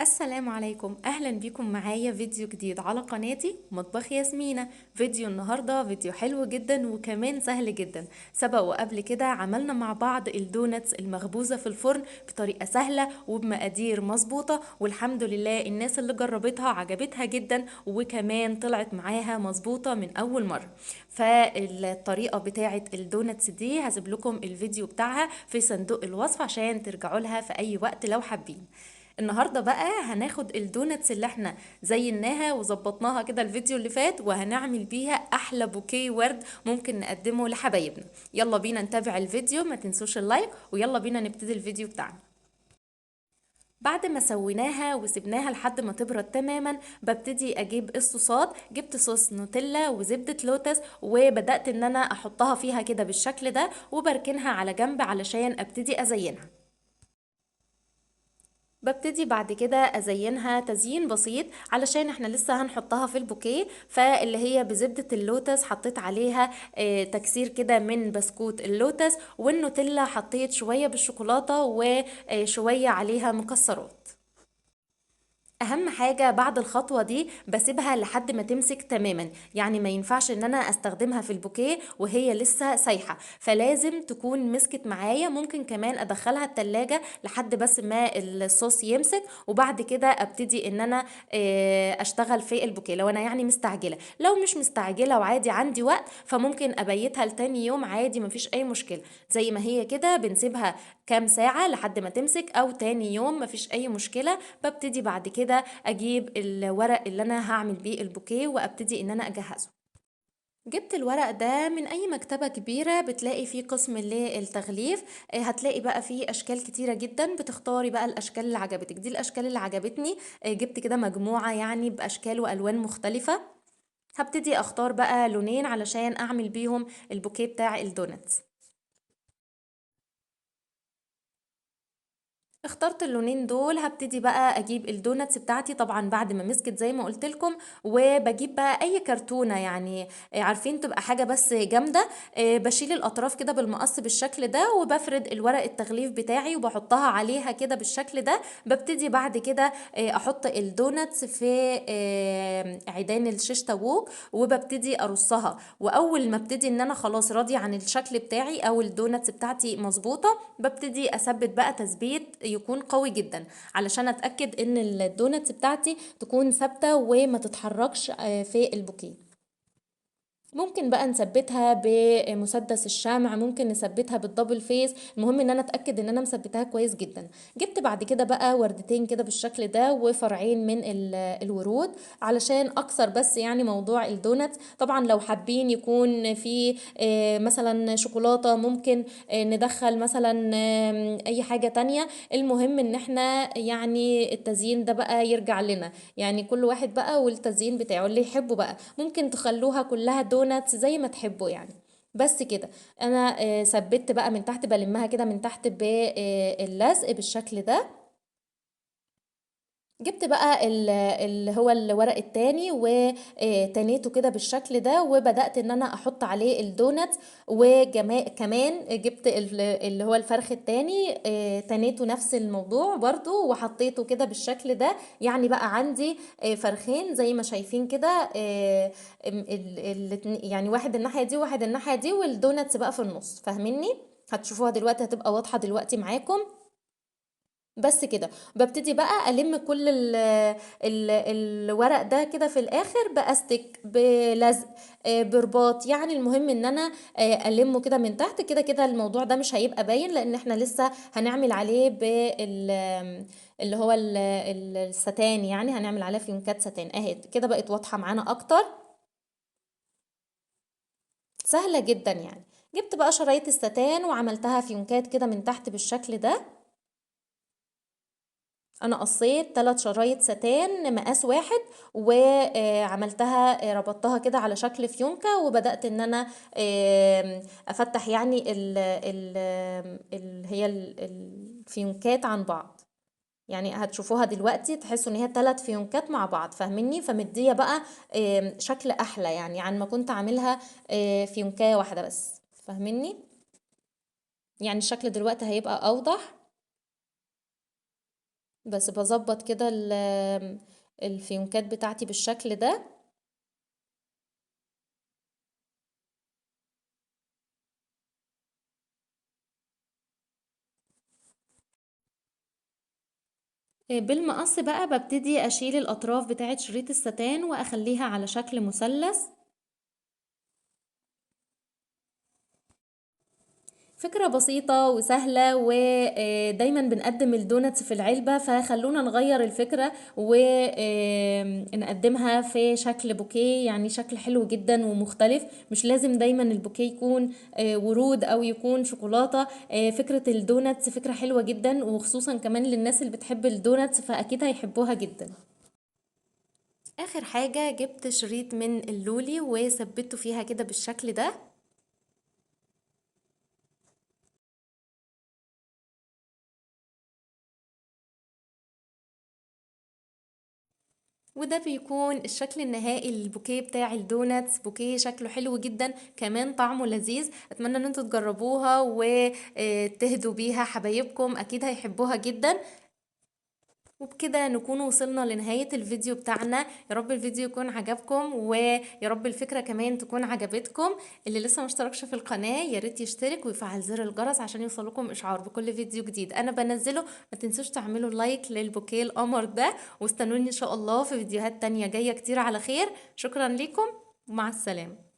السلام عليكم، اهلا بيكم معايا فيديو جديد على قناتي مطبخ ياسمينة. فيديو النهاردة فيديو حلو جدا وكمان سهل جدا. سبق وقبل كده عملنا مع بعض ال donuts المخبوزة في الفرن بطريقة سهلة وبمقادير مظبوطة، والحمد لله الناس اللي جربتها عجبتها جدا وكمان طلعت معاها مظبوطة من اول مرة. فالطريقة بتاعة ال donuts دي هسيب لكم الفيديو بتاعها في صندوق الوصف عشان ترجعوا لها في اي وقت لو حابين. النهارده بقى هناخد ال donuts اللي احنا زيناها وظبطناها كده الفيديو اللي فات، وهنعمل بيها احلى بوكيه ورد ممكن نقدمه لحبايبنا. يلا بينا نتابع الفيديو، ما تنسوش ال like، ويلا بينا نبتدي الفيديو بتاعنا. بعد ما سويناها وسبناها لحد ما تبرد تماما، ببتدي اجيب الصوصات. جبت صوص نوتيلا وزبدة لوتس، وبدأت ان انا احطها فيها كده بالشكل ده، وبركنها على جنب علشان ابتدي ازينها. ببتدي بعد كده ازينها تزيين بسيط علشان احنا لسه هنحطها في البوكيه. فاللي هي بزبدة اللوتس حطيت عليها تكسير كده من بسكوت اللوتس، والنوتيلا حطيت شوية بالشوكولاتة وشوية عليها مكسرات. اهم حاجة بعد الخطوة دي بسيبها لحد ما تمسك تماما، يعني ما ينفعش ان انا استخدمها في البوكيه وهي لسه سايحة، فلازم تكون مسكت معايا. ممكن كمان ادخلها التلاجة لحد بس ما الصوص يمسك، وبعد كده ابتدي ان انا اشتغل في البوكيه لو انا يعني مستعجلة. لو مش مستعجلة وعادي عندي وقت فممكن ابيتها لتاني يوم عادي، مفيش اي مشكلة. زي ما هي كده بنسيبها كام ساعة لحد ما تمسك او تاني يوم، مفيش اي مشكلة. ببتدي بعد كده اجيب الورق اللي انا هعمل بيه البوكيه وابتدي ان انا اجهزه. جبت الورق ده من اي مكتبة كبيرة بتلاقي فيه قسم للتغليف، هتلاقي بقى فيه اشكال كتيرة جدا، بتختاري بقى الاشكال اللي عجبتك. دي الاشكال اللي عجبتني، جبت كده مجموعة يعني باشكال والوان مختلفة. هبتدي اختار بقى لونين علشان اعمل بيهم البوكيه بتاع ال donuts. اخترت اللونين دول. هبتدي بقى اجيب ال donuts بتاعتي طبعا بعد ما مسكت زي ما قلت لكم، وبجيب بقى اي كرتونه، يعني عارفين تبقى حاجه بس جامده، بشيل الاطراف كده بالمقص بالشكل ده، وبفرد الورق التغليف بتاعي وبحطها عليها كده بالشكل ده. ببتدي بعد كده احط ال donuts في عيدان الشيش طاووق وببتدي ارصها. واول ما ابتدي ان انا خلاص راضيه عن الشكل بتاعي او ال donuts بتاعتي مظبوطه، ببتدي اثبت بقى تثبيت يكون قوي جدا علشان اتاكد ان ال donuts بتاعتي تكون ثابته وما تتحركش في البوكيه. ممكن بقى نثبتها بمسدس الشمع، ممكن نثبتها بال double face، المهم ان انا اتاكد ان انا مثبتها كويس جدا. جبت بعد كده بقى وردتين كده بالشكل ده وفرعين من الورود علشان اكسر بس يعني موضوع ال donuts. طبعا لو حابين يكون في مثلا شوكولاته، ممكن ندخل مثلا اي حاجه تانية. المهم ان احنا يعني التزيين ده بقى يرجع لنا، يعني كل واحد بقى والتزيين بتاعه اللي يحبه بقى. ممكن تخلوها كلها donuts زي ما تحبوا يعني. بس كده انا ثبت بقى من تحت، بلمها كده من تحت باللزق بالشكل ده. جبت بقى اللي هو الورق التاني وتنيته كده بالشكل ده، وبدأت ان انا احط عليه ال donuts. وكمان جبت اللي هو الفرخ التاني، تنيته نفس الموضوع برضو وحطيته كده بالشكل ده. يعني بقى عندي فرخين زي ما شايفين كده، يعني واحد الناحية دي وواحد الناحية دي، وال donuts بقى في النص. فاهميني؟ هتشوفوها دلوقتي، هتبقى واضحة دلوقتي معاكم. بس كده ببتدي بقى ألم كل الورق ده كده في الآخر بأستك بلزق، برباط. يعني المهم إن أنا، ألمه كده من تحت كده. كده الموضوع ده مش هيبقى باين لأن إحنا لسه هنعمل عليه اللي هو الستان، يعني هنعمل عليه فيونكات ستان. أهي كده بقت واضحة معانا أكتر، سهلة جدا يعني. جبت بقى شرايط الستان وعملتها فيونكات كده من تحت بالشكل ده. انا قصيت 3 شرايط ستان مقاس واحد وعملتها، ربطتها كده على شكل فيونكة، وبدأت ان انا، افتح يعني هي الفيونكات عن بعض. يعني هتشوفوها دلوقتي تحسوا ان هي 3 فيونكات مع بعض، فاهميني؟ فمدية بقى، شكل احلى يعني عن ما كنت عاملها، فيونكاية واحدة بس، فاهميني؟ يعني الشكل دلوقتي هيبقى اوضح. بس بظبط كده الفيونكات بتاعتي بالشكل ده. بالمقص بقى ببتدي اشيل الاطراف بتاعت شريط الستان واخليها على شكل مثلث. فكرة بسيطة وسهلة، ودايما بنقدم ال donuts في العلبة، فخلونا نغير الفكرة ونقدمها في شكل بوكيه، يعني شكل حلو جدا ومختلف. مش لازم دايما البوكيه يكون ورود او يكون شوكولاتة. فكرة ال donuts فكرة حلوة جدا، وخصوصا كمان للناس اللي بتحب ال donuts فأكيد هيحبوها جدا. آخر حاجة جبت شريط من اللولي وثبته فيها كده بالشكل ده. وده بيكون الشكل النهائي للبوكيه بتاع ال donuts. بوكيه شكله حلو جدا، كمان طعمه لذيذ. اتمنى ان انتوا تجربوها وتهدوا بيها حبايبكم، اكيد هيحبوها جدا. وبكده نكون وصلنا لنهاية الفيديو بتاعنا. يا رب الفيديو يكون عجبكم، ويا رب الفكرة كمان تكون عجبتكم. اللي لسه ما اشتركش في القناة يا ريت يشترك ويفعل زر الجرس عشان يوصلكم اشعار بكل فيديو جديد انا بنزله. ما تنسوش تعملوا like للبوكيه القمر ده، واستنوني ان شاء الله في فيديوهات تانية جاية كتير على خير. شكرا لكم ومع السلامة.